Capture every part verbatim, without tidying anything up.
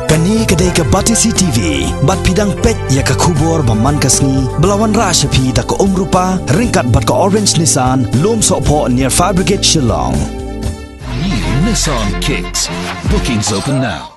Kane ka dei ka Batesi T V, bad phi dang peit ïa ka khubor ba man ka sngi, ba la wanrah sha phi da ka Umrupa, ryngkat bad ka Orange Nissan, Lumsohphoh near Fire Brigade Shillong. New Nissan Kicks. Bookings open now.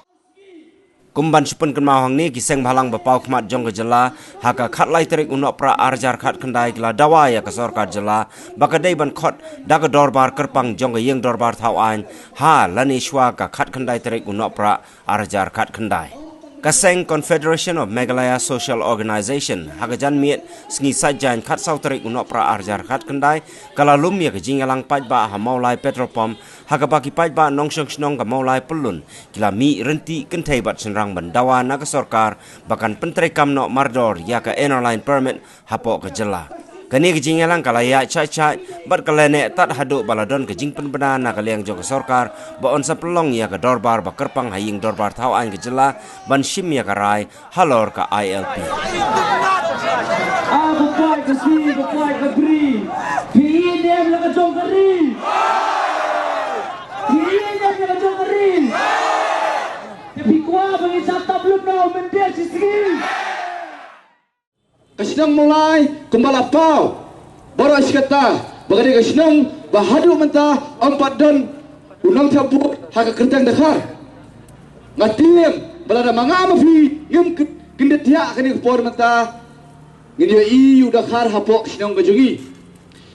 Kum ban shu pynkynmaw hangne, ki seng bhalang ba paw khmat jong ka jylla, ha ka khatlai tarik u Nohprah arhajar khatkhyndai ki la dawa ïa ka sorkar jylla ba ka dei ban khot da ka dorbar kyrpang jong ka ïing dorbar thaw aiñ ha lane shwa ka khatkhyndai tarik u Nohprah arhajar khatkhyndai. Ka seng Confederation of Meghalaya Social Organization ha ka janmiet sngi Saitjaiñ khatsaw tarik u Nohprah arhajar khatkhyndai ka la lum ïa ka jingïalang paidbah ha Mawlai Petrol Pump, ha kaba ki paidbah nongshong shnong ka Mawlai Pyllun ki la mih rynti kynthei bad shynrang ban dawa na ka sorkar ba kan pyntreikam noh mardor ïa ka Inner Line Permit hapoh ka jylla. Kane ka jingïalang ka la ïaid shai shai bad ka la neh tad haduh ba la don ka jingpynbna na ka liang jong ka sorkar ba yn sa pynlong ïa ka dorbar ba kyrpang ha ïing dorbar thaw aiñ ka jylla ban shim ïa ka rai halor ka I L P. Ah, ba poi ka si, ba poi ka bri. Phi ïeit ne em ïa la ka jong ka ri? Phi ïeit ne em ïa la ka jong ka ri? Te phi kwah ba ngin sa tap lum na u mynder shisngi? Ka shnong Mawlai kumba la paw baroh shi katta ba ka dei ka shnong ba haduh mynta ym pat don u nongthep vote ha ka kyrteng Dkhar. Nga tieng ba lada ma nga ma phi ngim kyndit thiah kane ka por mynta, ngin ïohi u Dkhar hapoh shnong ka jong ngi.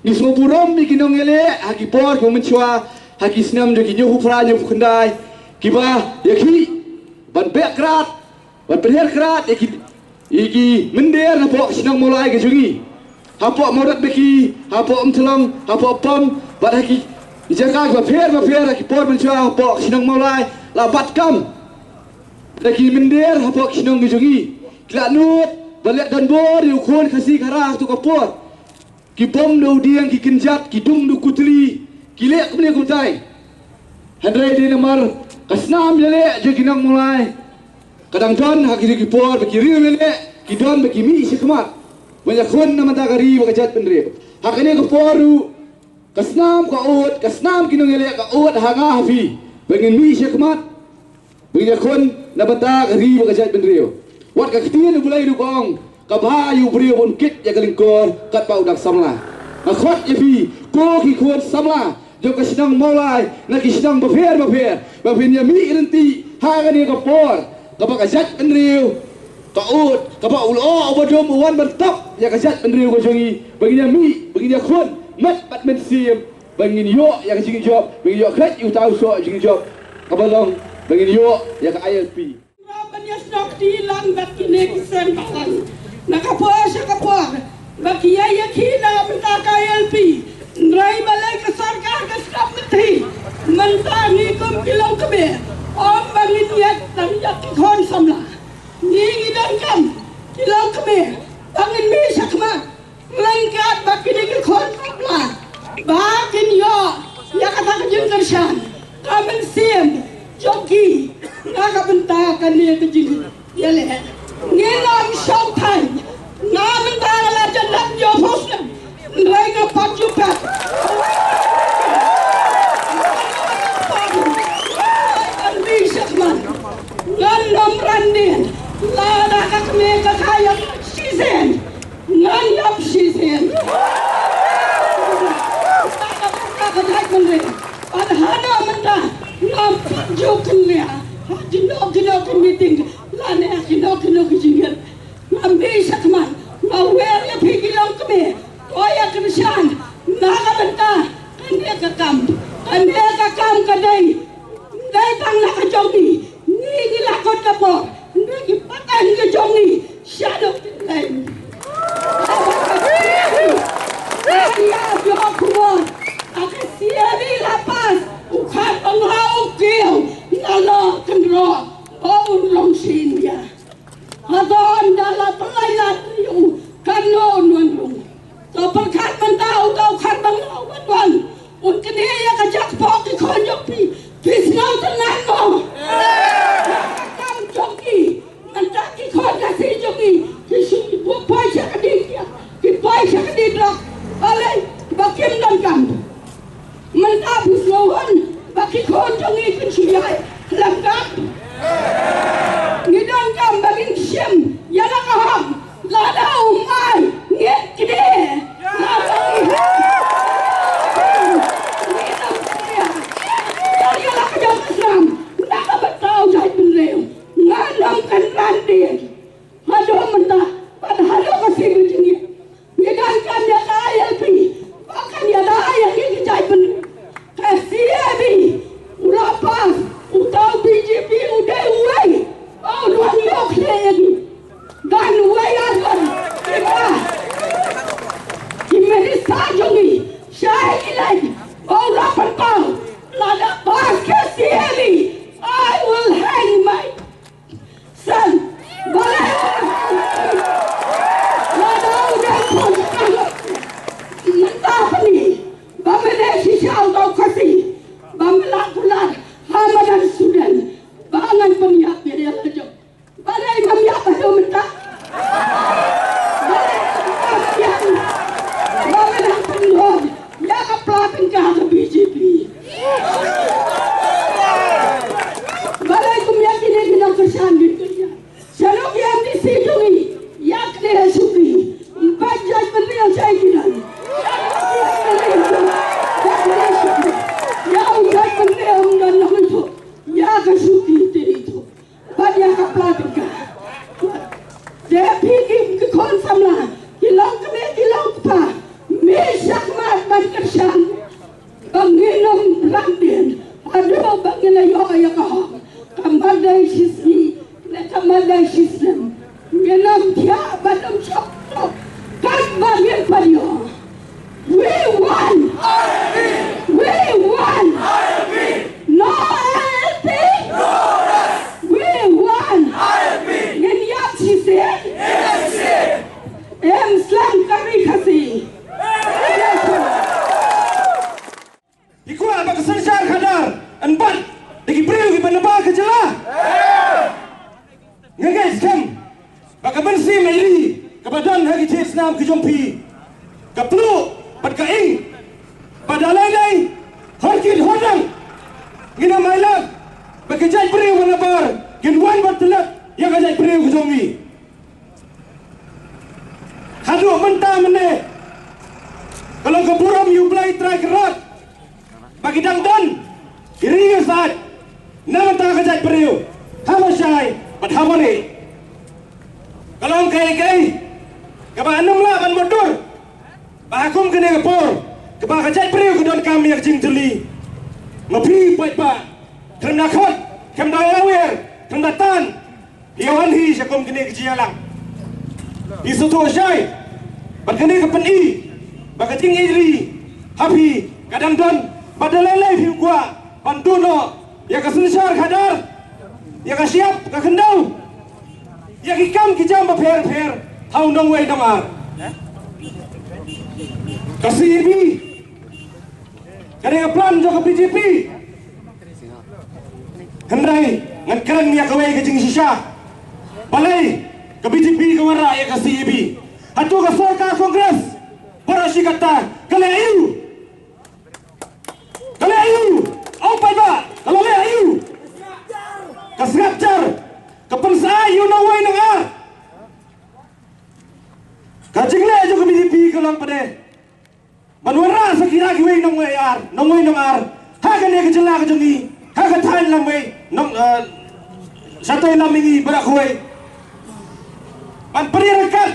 Ngi sngewburom ïa ki nongïaleh ha ki por kiba mynshuwa, ha ki snem jong ki hynñiewphew phra hynñiewphew khyndai, kiba ïa ki ban beh krad, ban pynher krad ïa ki, ïa ki mynder napoh shnong Mawlai ka jong ngi. Hapoh Mawdatbeki, hapoh Umthlong, hapoh Pom, bad ha ki jaka kiba pher ba pher ha ki por mynshuwa hapoh shnong Mawlai la bat kam da ki mynder hapoh shnong ka jong ngi. Ki la nud ban leh donbor ïa u khun Khasi Khara ha tu ka por. Ki bom da u dieng, ki kynjat, ki dung da u kutli, ki leh kumne kumtai. Hynrei dei namar ka snam ïaleh jong ki nong Mawlai ka dang don ha ki, ki por ba ki riew ïaleh ki don ba ki mih shakhmat ban ïakhun na bynta ka ri bad ka jaitbynriew. Ha kane ka por ruh ka snam ka ud, ka snam ki nongïaleh ka ud ha nga ha phi ba ngin mih shakhmat ba ngin ïakhun na bynta ka ri bad ka jaitbynriew. Wat ka ktien U Blei ruh ka ong, ka bha ïa u briew ban kit ïa ka lyngkor katba u dang samla. Nga khot ïa phi ko ki khun samla jong ka shnong Mawlai na ki shnong bapher bapher ba phin ïa mih rynti ha kane ka por kaba ka jaitbynriew ka ud, kaba u lyoh uba dum u wan ban tap ïa ka jaitbynriew ka jong ngi, ba ngin ïa mih, ba ngin ïakhun met bad mynsiem, ba ngin ïoh ïa ka jingjop, ba ngin ïoh kheit ïa uta u soh jingjop kaba long ba ngin ïoh ïa ka I L P. Ban ïasnoh kti lang bad kine ki seng bhalang na ka por sha ka por ba ki ïa ïakhih na ka bynta ka I L P. Hynrei balei ka sorkar ka sngap kynthih? Mynta ngi kum ki longkmie, ym ba ngin ïaid tang ïa ki khun samla. Ngi ngi donkam ki longkmie ba ngin mih shakhmat ryngkat bad kine ki khun samla ba kin ïoh ïa kata ka jingkyrshan ka mynsiem jong ki na ka bynta kane ka jingïaleh. Ngi ngam shong thaiñ, nga mynta nga la jan dap ïa u Hussein, hynrei nga pat ju pat. Ngan mih shakhmat, ngan ym ran dien, lada ka kmie ka kha ïa shisien. Ngan ïap shisien. Ka jaitbynriew. Bad hana mynta ngam pat ju kynriah ha kino kino ki meeting lane ha kino kino ki jingïeit. Ngam mih shakhmat, nga wer ïa phi ki longkmie, ko ïa kyrshan na ka bynta kane ka kam. Kane ka kam ka dei, dei tang na ka jong ngi. Ngi ngi la kot ka por, ngi ngi pateng ka jong ngi. Shadow line. Ïa ïa khubor. Aka siari la pas. U khat ong ha u kiew. Nga lo kynroh. O un long shin ïa. Hato Shisngi, na ka mala shisnem. Ngan ym thiah bad ym shah tok. Katba ngin pan ïoh. We want. We want. No I L P. We want. Ngin ïap shisien. Em slem ka ri Khasi. Phi kwah ba ka synshar khadar yn bat da ki briew kiba na bar ka jylla? Nga ngeit skhem ba ka mynsiem ïa ri kaba don ha ki jingsnam ki jong phi ka pluh bad ka ing ba da lai lai, hor kit hor dang, ngin ym ailad ba ka jaitbynriew ba na bar kin wan ban tyllep ïa ka jaitbynriew ka jong ngi. Haduh mynta mynne ka long ka burom ïa U Blei Trai Kynrad ba ki dang don ki ri ïa sat na bynta ka jaitbynriew ha ba shai bad ha ba rieh. Ka long kaei kaei kaba ngam lah ban mutdur ba ha kum kane ka por kaba ka jaitbynriew ka donkam ïa ka jingtylli. Ma phi paidbah, khlem da khot, khlem da ïawer, khlem da tan, ïa wan hi sha kum kine ki jingïalang. Ngi sngewthuh shai bad kane ka pyni ba ka jingïeit ri ha phi ka dang don bad da lei lei phi kwah ban duh noh ïa ka synshar khadar, ïa ka shyiap ka khyndew, ïa ki kam ki jam bapher bapher ha u nongwei nongar. Ka C A B ka dei ka plan jong ka B J P. Hynrei ngan kren ïa kawei ka jingshisha. Balei ka B J P ka wanrah ïa ka C A B? Hato ka sorkar Congress baroh shi katta ka leh aïu? Ka leh aïu? Ong paidbah, ka la leh aïu? Ka sngap jar, ka pynshai ïa u nongwei nongar. Ka jingleh jong ka B J P ka long pat de ban wanrah sa ki ra kiwei nongwei ar, nongwei nongar ha kane ka jylla ka jong ngi, ha ka thaiñ lamwei nong, eh, shatei lam mihngi baroh kawei. Ban pynïaryngkat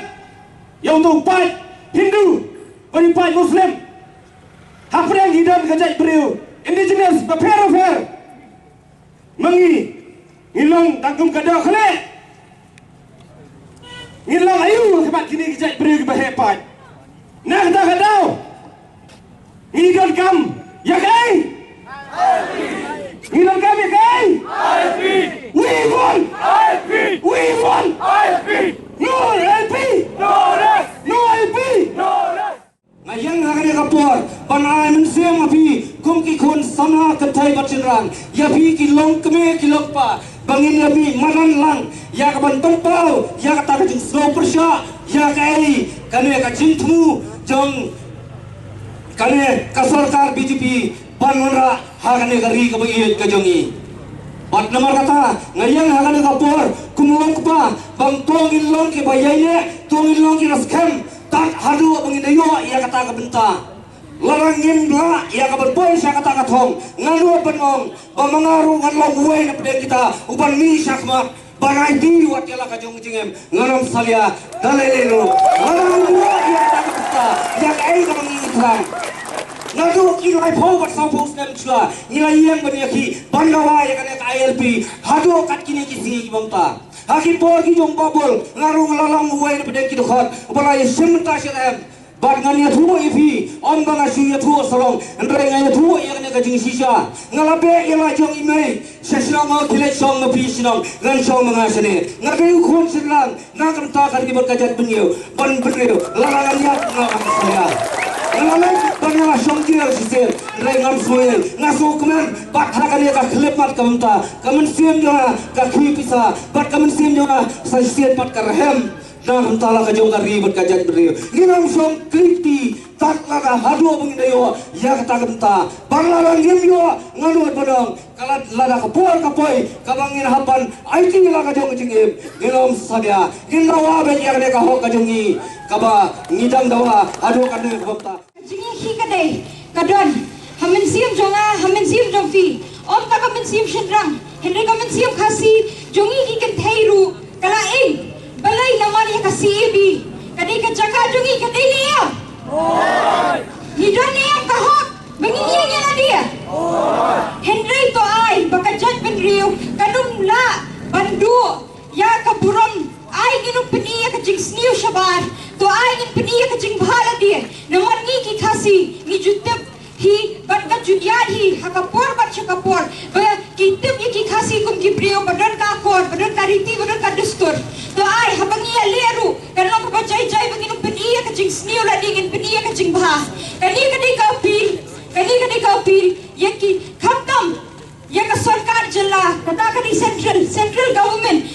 ïa uto u paid Hindu bad u paid Muslim. Hapdeng ngi don ka jaitbynriew indigenous bapher bapher. Ma ngi, ngi long tang kum ka doh khlieh. Ngi long aïu ha khmat kine ki jaitbynriew kiba heh paid? Na kata ka daw ngi donkam ïa kaei? Ngi donkam ïa kaei? We want. We want. No I L P. No I L P. Nga ïeng ha kane ka por ban ai mynsiem ha phi kum ki khun samla kynthei bad shynrang, ïa phi ki longkmie ki longkpa, ba ngin ïa mih madan lang ïa ka ban pynpaw ïa kata ka jingsngew pyrshah ïa kaei kane ka jingthmu jong kane ka sorkar B J P ban wanrah ha kane ka ri kaba ïeit ka jong ngi. Bad namar kata nga ïeng ha kane ka por kum u longkpa, ba to ngin long kiba ïaineh, to ngin long kiba skhem tad haduh ba ngin da ïoh ïa kata ka bynta. Lada ngim lah ïa ka ban poi sha kata ka thong, nga ruh ban ong ba ma nga ruh ngan long uwei na pdeng kita uban mih shakhmat ban aiti wat ïa la ka jong ka jingim. Ngan ym salia da lei lei ruh. Lada ngim ïoh ïa kata ka bynta, ïa kaei kaba ngi thrang? Naduh ki laiphew bad sawphew snem shuwa ngi la ïeng ban ïakhih ban dawa ïa kane ka I L P haduh kat kine ki sngi ki bynta. Ha ki por ki jong Babul nga ruh nga la long uwei na pdeng ki dkhot uba la ïashim bynta sha em. Bad ngan ïathuh ïa phi, ym ba nga shu ïathuh sarong, hynrei nga ïathuh ïa kane ka jingshisha. Nga la beh ïa la jong i mei sha shnong, nga khie leit shong ma phi shnong, ngan shong ma nga shane. Nga dei u khun shynrang na ka bynta ka ri bad ka jaitbynriew, ban bynriew. Lada ngan ïap nga ban salia. Nga la leit bad nga la shong jail shisien, hynrei ngam sngewsih, nga sngewkmen. Bad ha kane ka khyllipmat ka bynta, ka mynsiem jong nga ka khih pisa, bad ka mynsiem jong nga sa shisien pat ka rhem. Na ka bynta la ka jong ka ri bad ka jaitbynriew. Ngin ym shong kti tad lada haduh ba ngin da ïoh ïa kata ka bynta. Bad lada ngim ïoh, nga nud ban ong, ka lad lada ka por ka poi kaba ngin hap ban aiti la ka jong ka jingim, ngin ym salia. Ngin dawa beit ïa kane ka hok ka jong ngi kaba ngi dang dawa haduh kane ka bynta. Ka jingïakhih ka dei ka don ha mynsiem jong nga, ha mynsiem jong phi. Ym tang ka mynsiem shynrang, hynrei ka mynsiem Khasi jong ngi ki kynthei ruh ka la ing. Balei? Namar ïa ka C A B ka dei ka jaka jong ngi, ka dei ne em? Ngi don ne em ka hok ba ngin ïeng ïa lade? Hynrei to ai ba ka jaitbynriew kan ym lah Par, to ai ngin pyni ïa ka jingbha lade. Namar ngi ki Khasi ngi ju tip hi bad ka jylla hi ha ka por bad sha ka por ba ki tip ïa ki Khasi kum ki briew ba don ka akor, ba don ka riti, ba don ka dustur. To ai haba ngi ïaleh ruh kan long kaba jai jai ba ngin pyni ïa ka jingsniew lade, ngin pyni ïa ka jingbha. Kane ka dei ka appeal, kane ka dei ka appeal ïa ki, khamtam ïa ka sorkar jylla, kata ka dei central, central government.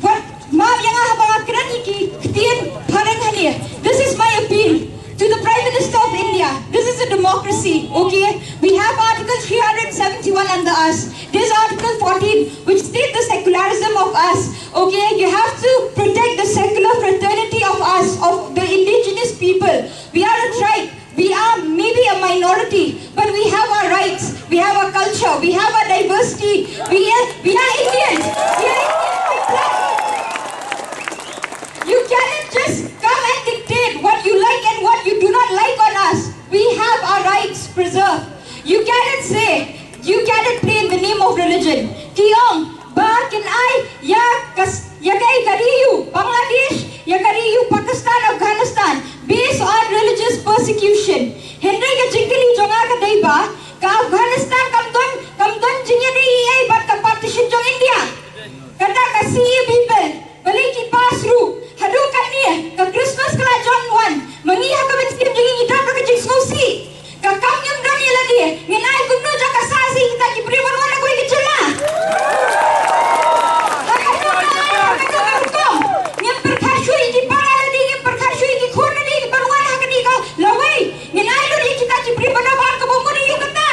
Wat map ïa nga haba nga kren ïa ki ktien phareng hangne. This is my appeal to the Prime Minister of India. This is a democracy, okay? We have Article three hundred seventy-one under us. There's Article fourteen, which states the secularism of us, okay? You have to protect the secular fraternity of us, of the indigenous people. We are a tribe. We are maybe a minority, but we have our rights, we have our culture, we have our diversity. We are, we are Indians. We are Indians by blood. You cannot just come and dictate what you like and what you do not like on us. We have our rights preserved. You cannot say, you cannot play in the name of religion. Ki ong ba kin ai ïa ka, ïa ka, ïa ka ri ïa u Bangladesh, ïa ka ri ïa u Pakistan, Afghanistan, based on religious persecution. Hynrei ka jingkylli jong nga ka dei ba ka Afghanistan kam don, kam don jingïadei ei ei bad ka partition jong India. Kata ka C A A bill balei ki pass ruh haduh katne, ka Christmas ka la jan wan, ma ngi ha ka mynsiem jong ngi ngi don ka jingsngewsih. Ka kam ngim don ïa lade, ngin ai kumno jong ka sah sha kita ki briew ban wan ha kawei ka jylla? Ha kano ka, ha kano ka rukom? Ngim pyrkhat shuh ïa ki para lade, ngim pyrkhat shuh ïa ki khun lade ban wan ha kane ka lawei. Ngin ai lut ïa kita ki briew ban wan kaba mut ïa kata.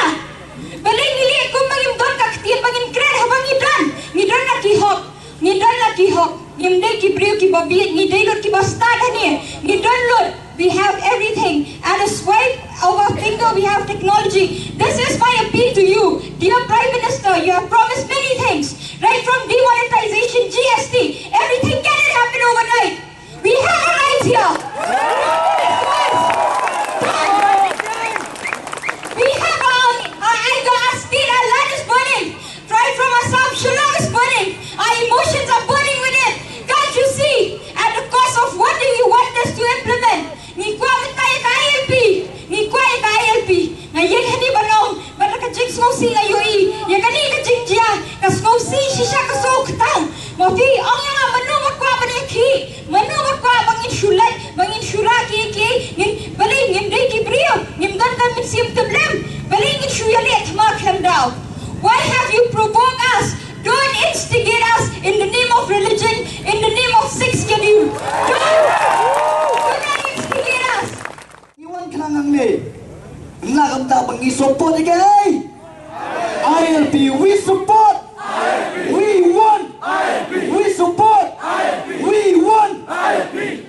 Balei ngi leh kumba ngim don ka ktien ba ngin kren haba ngi don, ngi don la ki hok. Ngi don la ki hok, ngim dei ki briew kiba bieit, ngi dei lut kiba stad hangne. Ngi don lut, we have everything. At a swipe of a finger, we have technology. This is my appeal to you, dear Prime Minister. You have promised many things, right from demonetization, G S T, everything. Can it happen overnight? We have a right here. Done. We have our, our anger, our state, our land is burning. Right from Assam, Shillong is burning. Our emotions are burning with it. Can't you see? At the cost of what do you want us to implement? Ngi kwah mynta ïa ka I L P. Ngi kwah ïa ka I L P. Nga ïeng hangne ban ong, bad ka jingsngewsih nga ïohi ïa kane ka jingjia, ka sngewsih shisha ka sngewthuh. Ma phi ong ïa nga mano ba kwah ban ïakhih, mano ba kwah ba ngin shu leit, ba ngin shu rah kiei kiei, ngin, balei ngim dei ki briew, ngim don ka mynsiem tiplem, balei ngin shu ïaleh thma khlem daw? Why have you provoked us? Don't instigate us in the name of religion, in the name of Sixth Schedule. Don't, do not instigate us. Ngi wan khnang hangne. Nga kumta ba ngi support ïa ka I L P, we support. We want. We support. We want.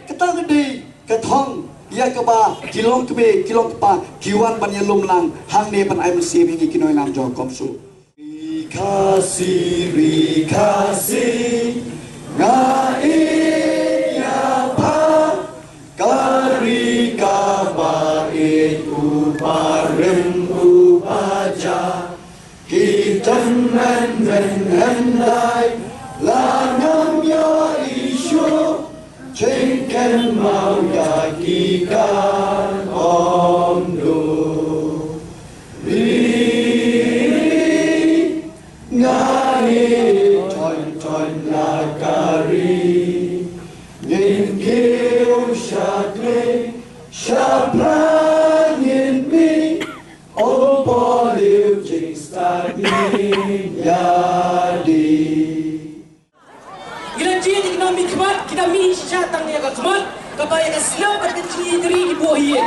Kata ka dei ka thong ïa kaba ki longkmie ki longkpa ki wan ban ïalum lang hangne ban ai mynsiem ïa ngi ki nongïalam jong ka CoMSU. Ri Khasi, ri Khasi, nga ïeit ïa pha, ka ri kaba ïeit, u barim u baja, ki tymmen ren hyndai, la ngam ïohi shuh, jingkynmaw ïa ki kan ym duh. Ri, ri, nga ïeit ton ton ïa ka ri. Ngin kiew sha kli, sha phra ngin mih. O Paul, u jingstad ngin ïadei. Ngi la jied ïa ki nongmihkhmat, ki da mih shisha tang ïa ka khmat, kaba ïa ka snem bad ka jingïeit ri ki buh ïa.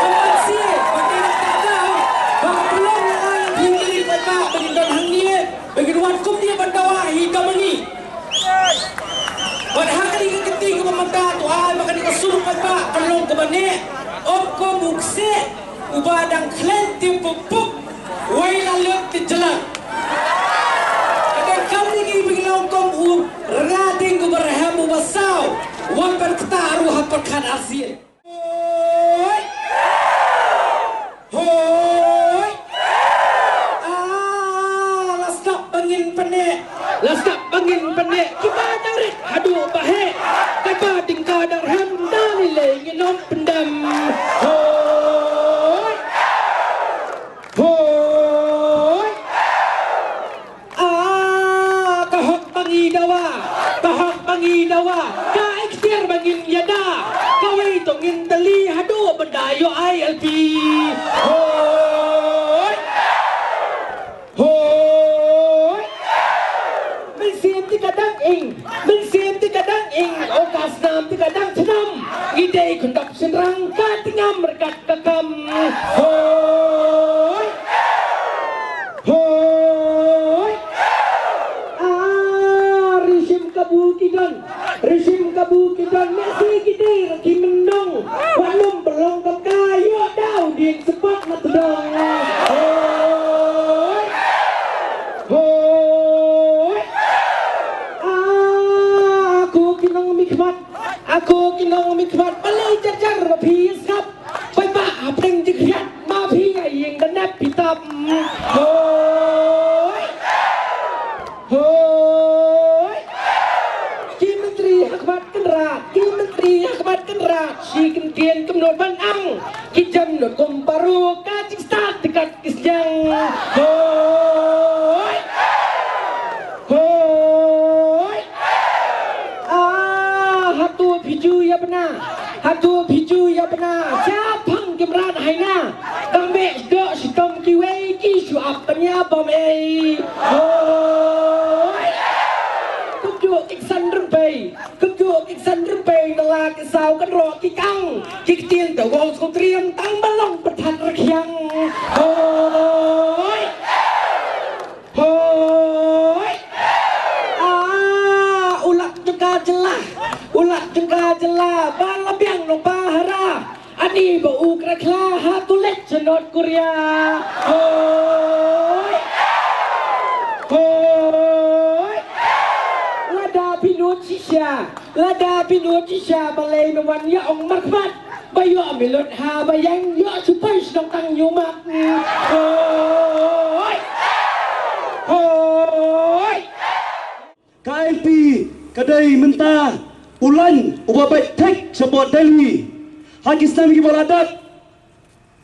Ka ban sih, ban ïa ka kata, ba ka pynlong ïa ngi ki ri paidbah, ba ngin don hangne, ba ngin wan kumne ban dawa hi ka ma ngi. Bad ha kane ka kti kaba mynta to ai ba kane ka sur paidbah kan long kaba neh, ym kum u kseh uba dang khlaiñ te puk puk, wei la lep te jlang. Ka dei kam ngi ba ngi long kum u rnga ding uba rhem uba saw, wat ban ktah ruh ha pyrkhat arsien. Hoi! Hoi! Ah, la sdap ba ngin pyneh. La sdap ba ngin pyneh. Kiba dang rit haduh ba heh. Kaba ding ka Ka hok ba ngi dawa, ka ikhtiar ba ngin ïada. Kawei to ngin tylli haduh ban da ïoh I L P. Hoi! Hoi! Mynsiem te ka dang ing, mynsiem te ka dang ing, o ka snam te ka dang thnam. Ngi dei khun dap shynrang, ka tngam ryngkat ka kam. Hoi! Hoi! Ah, rishim kabu ki don, rishim kabu ki don, nasi ki dei ra ki myndong. Wat nym pynlong kam ka ïoh daw dieng sepat na tdong. Hoi! Hoi! Ah, aku ki nongmihkhmat, aku ki nongmihkhmat, balei jar jar ba phi ïa sngap? Paidbah hapdeng jingkhriat ma phi nga ïeng da nep phi tap. Hoi! Hoi! Ki myntri ha khmat Kynrad, ki myntri ha khmat Kynrad, shi kyntien kumno ban ang. Ki jem lut kum paru, ka jingstad te kat ki sniang. Hoi! Hoi! Ah, hato phi ju ïa bna, hato phi ju ïa bna. Shaphang ki mrad haina, tang beh doh shitom kiwei ki shu ap ban ïa bam ei. Hoi! Kumjuh ki ksan rympei, kumjuh ki ksan rympei, na la ki saw kynroh ki kang, ki ktien da wow sngewtriem tang ba long pyrthat rkhiang. Hoi! Hoi! Ah, u Lat jong ka jylla, u Lat jong ka jylla, ba la biang Nongpahara. Ani ba u kra khla ha tu leh cha North Korea. Hoi! Hoi! Lada phi nud shisha, lada phi nud shisha, balei me wan ïa ong markhmat. Ba ïoh me lut ha ba ïeng, ïoh shu poi shnong tang ïoh mak. Hoi! Hoi! Ka I L P ka dei mynta u lain uba beit thik shapoh Delhi. Ha ki snem kiba la dep,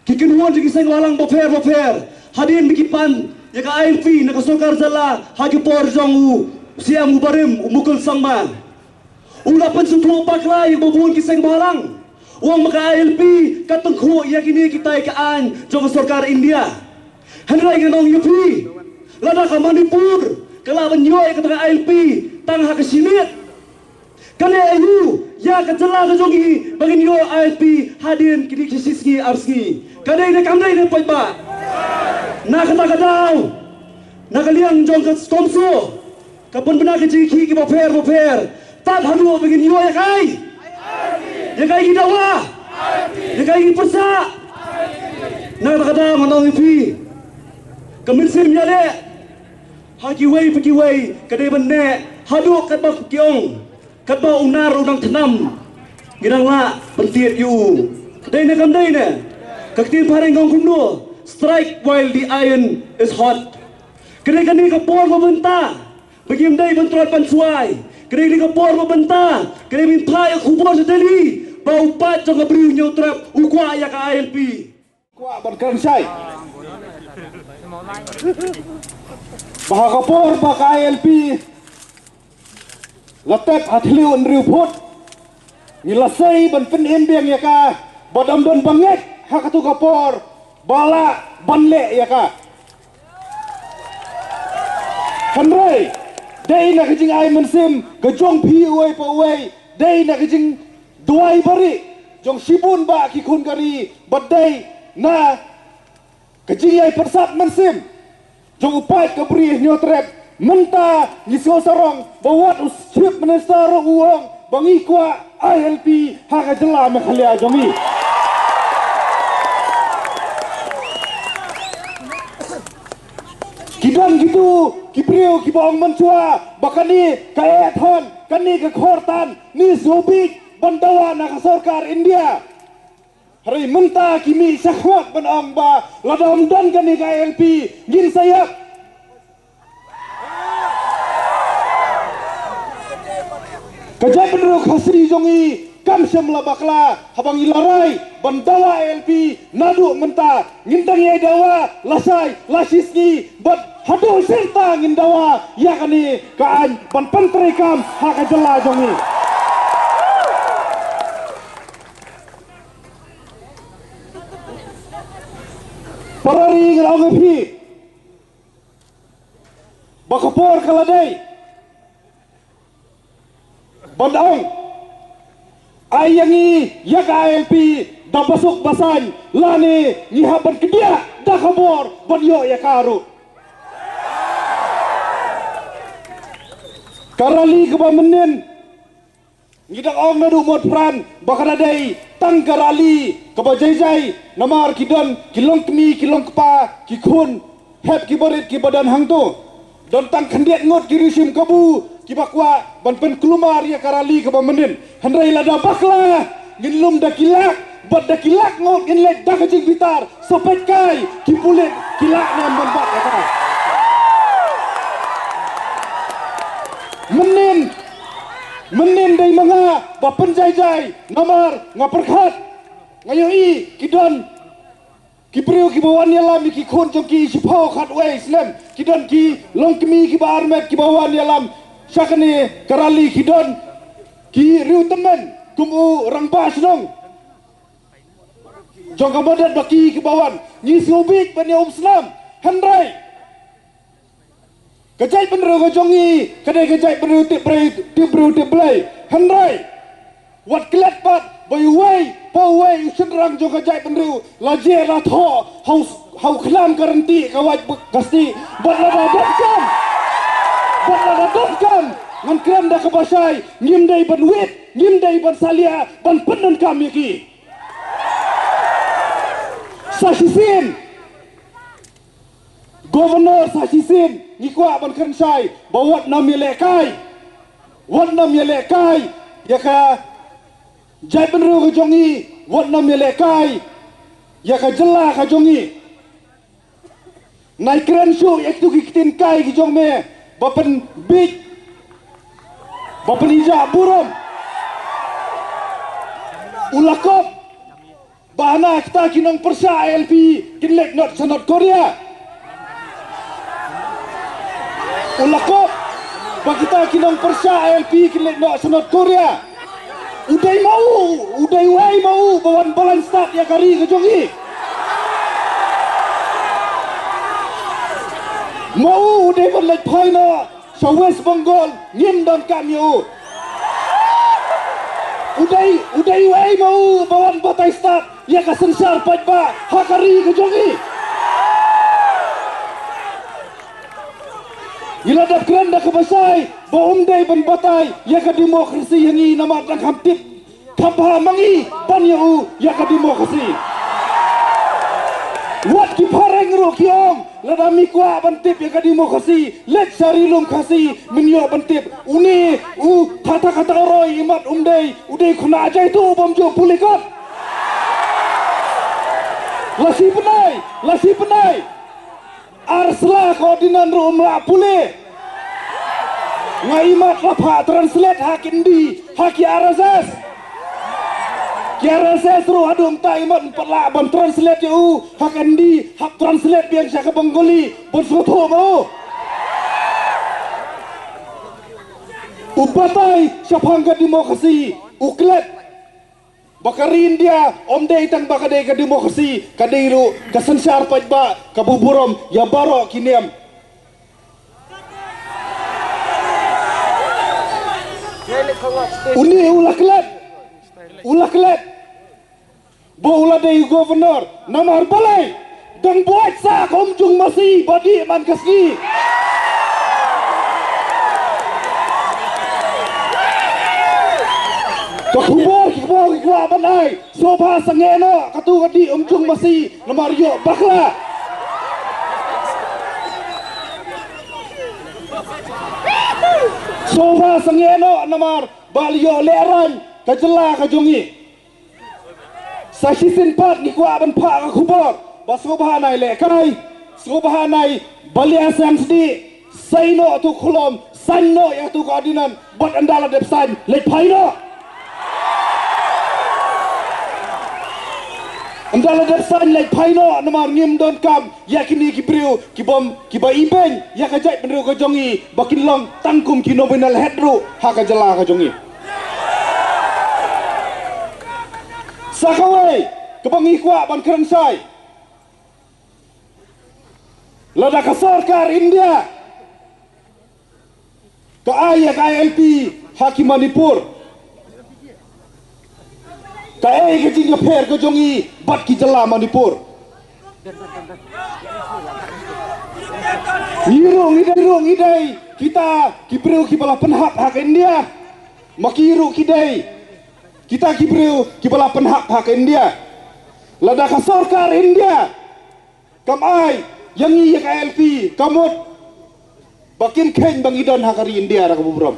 ki kynhun jong ki seng bhalang bapher bapher hadien ba ki pan ïa ka I L P na ka sorkar jylla ha ki por jong u Syiem u barim u Mukul Sangma. U la pynsngewthuh bakla ïa kiba bun ki seng bhalang. U ong ba ka I L P ka tyngkhuh ïa kine kitai ka aiñ jong ka sorkar India. Hynrei ngan ong ïa phi, lada ka Manipur ka lah ban ïoh ïa kata ka I L P tang ha ka shi miet, kane aiu ïa ka jylla ka jong ngi ba ngin ïoh I L P hadien kine ki shi sngi ar sngi? Ka dei ne kam dei ne paidbah? Na kata ka daw, na ka liang jong ka SCOMSO, ka pynbna ka jingkhih kiba pher bapher. Tad haduh ba ngin ïoh ïa kai, ïa kai ngi dawa, ïa kai ngi pyrshah. Na kata ka daw ngan ong ïa phi, ka mynsiem ïaleh ha kiwei pa kiwei ka dei ban neh haduh katba ki ong, katba u nar u dang thnam, ngi dang lah ban tied ïa u. Dei ne kam dei ne? Ka ktien phareng ka ong kumno? Strike while the iron is hot. Ka dei kane ka por ba mynta ba ngim dei ban trot ban swai. Ka dei kane ka por ba mynta ka dei ban phah ïa ka khubor sha Delhi ba u paid jong ka Bri u Hynñiewtrep u kwah ïa ka I L P. Kwah ban kren shai ba ha ka por ba ka I L P la tep ha thliew hynriew phut, ngi la sei ban pynim biang ïa ka ba dam don ba ngeit ha katu ka por ba la ban leh ïa ka. Hynrei dei na ka jingai mynsiem ka jong phi uwei pa uwei, dei na ka jingduwai bari jong shibun ba ki khun ka ri, ba dei na ka jingïai pyrsad mynsiem jong u paid ka Bri Hynñiewtrep. Mynta ngi sngewsarong ba wat u Chief Minister ruh u ong ba ngi kwah I L P ha ka jylla Meghalaya jong ngi. Ki don kitu ki briew kiba ong mynshuwa ba kane ka eh thon, kane ka khor tan, ngi sngewbit ban dawa na ka sorkar India. Hynrei mynta ki mih shakhmat ban ong ba lada ym don kane ka I L P ngin sa ïap. Ka jaitbynriew Khasi jong ngi kam shym la bakla haba ngi la rai ban dawa A L P naduh mynta, ngin dang ïai dawa lashai lashisngi bad haduh shirta ngin dawa ïa kane ka aiñ ban pyntreikam ha ka jylla jong ngi. Para ri, ngan ong ïa phi ba ka por ka la dei ban ong, ai ïa ngi ïa ka I L P da ba suk ba saiñ, lane ngi hap ban kdiah da ka bor ban ïoh ïa ka ruh. Ka rally kaba mynnin, ngi dang ong naduh Motphran ba ka da dei tang ka rally kaba jai jai, namar ki don ki longkmie, ki longkpa, ki khun hep, ki barit kiba don hangto. Don tang khyndiat ngut ki riew shim kabu kiba kwah ban pynkulmar ïa ka rally kaba mynnin. Hynrei lada bakla, ngin lum da ki lak bad da ki lak ngut ngin leit da ka jingbitar. Sa peit kai ki pulit ki lah ne em ban bat ïa ka. Mynnin, mynnin dei ma nga ba pynjai jai, namar nga pyrkhat, nga ïohi ki don ki briew kiba wan ïalam ïa ki khun jong ki shiphew khatwei snem, ki don ki longkmie kiba armet kiba wan ïalam sha kane ka rally, ki don ki riew tymmen kum u rangbah shnong jong ka Mawdedbaki kiba wan. Ngi sngewbit ban ïa um snam, hynrei ka jaitbynriew ka jong ngi ka dei ka jaitbynriew tip briew, tip briew tip Blei. Hynrei wat klet pat ba uwei pa uwei u shynrang jong ka jaitbynriew la jia la thoh ha u, ha u khnam ka rynti ka wait ka stieh. Bad lada donkam, bad lada donkam, ngan kren da kaba shai, ngim dei ban wit, ngim dei ban salia ban pyndonkam ïa ki. Sa shisien, Governor, sa shisien ngi kwah ban kren shai ba wat nym ïalehkai, wat nym ïalehkai ïa ka jaitbynriew ka jong ngi, wat nym ïalehkai ïa ka jylla ka jong ngi. Nai kren shuh ïa kitu ki ktien kai ki jong me ba pynbit, ba pynhijrah burom. U la kop ba hana kita ki nongpyrshah I L P kin leit noh sha North Korea. U la kop ba kita ki nongpyrshah I L P kin leit noh sha North Korea. U dei ma u, u dei uei ma u ba wan balang stad ïa ka ri ka jong ngi. Ma u, u dei ban leit phai noh sha West Bengal, ngim donkam ïa u. U dei, u dei uei ma u ba wan batai stad ïa ka synshar paidbah ha ka ri ka jong ngi. Ngi la dep kren da kaba shai ba um dei ban batai ïa ka democracy ha ngi namar dang kham tip kham bha ma ngi ban ïa u ïa ka democracy. Wat ki phareng ruh ki ong, lada mi kwah ban tip ïa ka democracy, leit sha ri lum Khasi men ïoh ban tip. Une u Tata Kata Roi imat um dei, u dei khynnah jaitu u bym ju pule kot. La shi bnai, la shi bnai. Ar sla ka ordinance ruh um lah pule. Nga imat la phah translate ha ki Hindi, ha ki R S S. Ki R S S ruh haduh mynta imat ym pat lah ban translate ïa u ha ki Hindi, hap translate biang sha ka Bengali ban sngewthuh ma u. U batai shaphang ka democracy, u klet ba ka ri India ym dei tang ba ka dei ka democracy, ka dei ruh ka synshar paidbah kaba burom ïa baroh ki niam. Une u la klet, u la klet ba u la dei u governor, namar balei? Dang buaid sa ka um jong masi ba dih man ka sngi. Ka khubor, ka khubor, ka khubor ban ai. Sngewbha sangeh noh katu ka dih um jong masi namar ïoh bakla. Sngewbha sangeh noh namar ba la ïoh lehraiñ ka jylla ka jong ngi. Sa shisien pat ngi kwah ban phah ka khubor ba sngewbha nai lehkai, sngewbha nai balia seng sdi, sei noh tu khulom, saiñ noh ïa tu ka ordinance, bad ynda la dep saiñ, leit phai noh. Ynda la dep sain leit phai noh namar ngim donkam ïa kine ki briew ki bym, kiba ibeiñ ïa ka jaitbynriew ka jong ngi ba kin long tang kum ki nominal head ruh ha ka jylla ka jong ngi. Sa kawei kaba ngi kwah ban kren shai, lada ka sorkar India ka ai ïa ka I L P ha ki Manipur, kaei ka jingïapher ka jong ngi bad ki jylla Manipur? Ngi ruh ngi dei, ruh ngi dei kita ki briew kiba la pynhap ha ka India. Ma ki ruh ki dei kita ki briew kiba la pynhap ha ka India. Lada ka sorkar India kam ai ïa ngi ïa ka I L P, ka mut ba kin kheiñ ba ngi don ha ka ri India da kaba burom.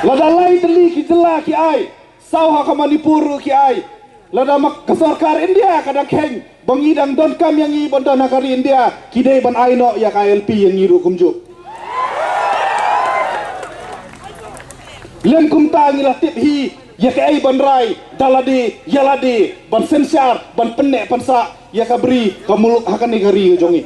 Lada lai tylli ki jylla ki ai, saw ha ka Manipur ruh ki ai, lada ma ka sorkar India ka dang kheiñ ba ngi dang donkam ïa ngi ban don ha ka ri India, ki dei ban ai noh ïa ka I L P ïa ngi ruh kumjuh. Lem kumta ngi la tip hi ïa kaei ban rai da lade ïa lade, ban synshar, ban pynneh pynsah ïa ka bri ka muluk ha kane ka ri ka jong ngi.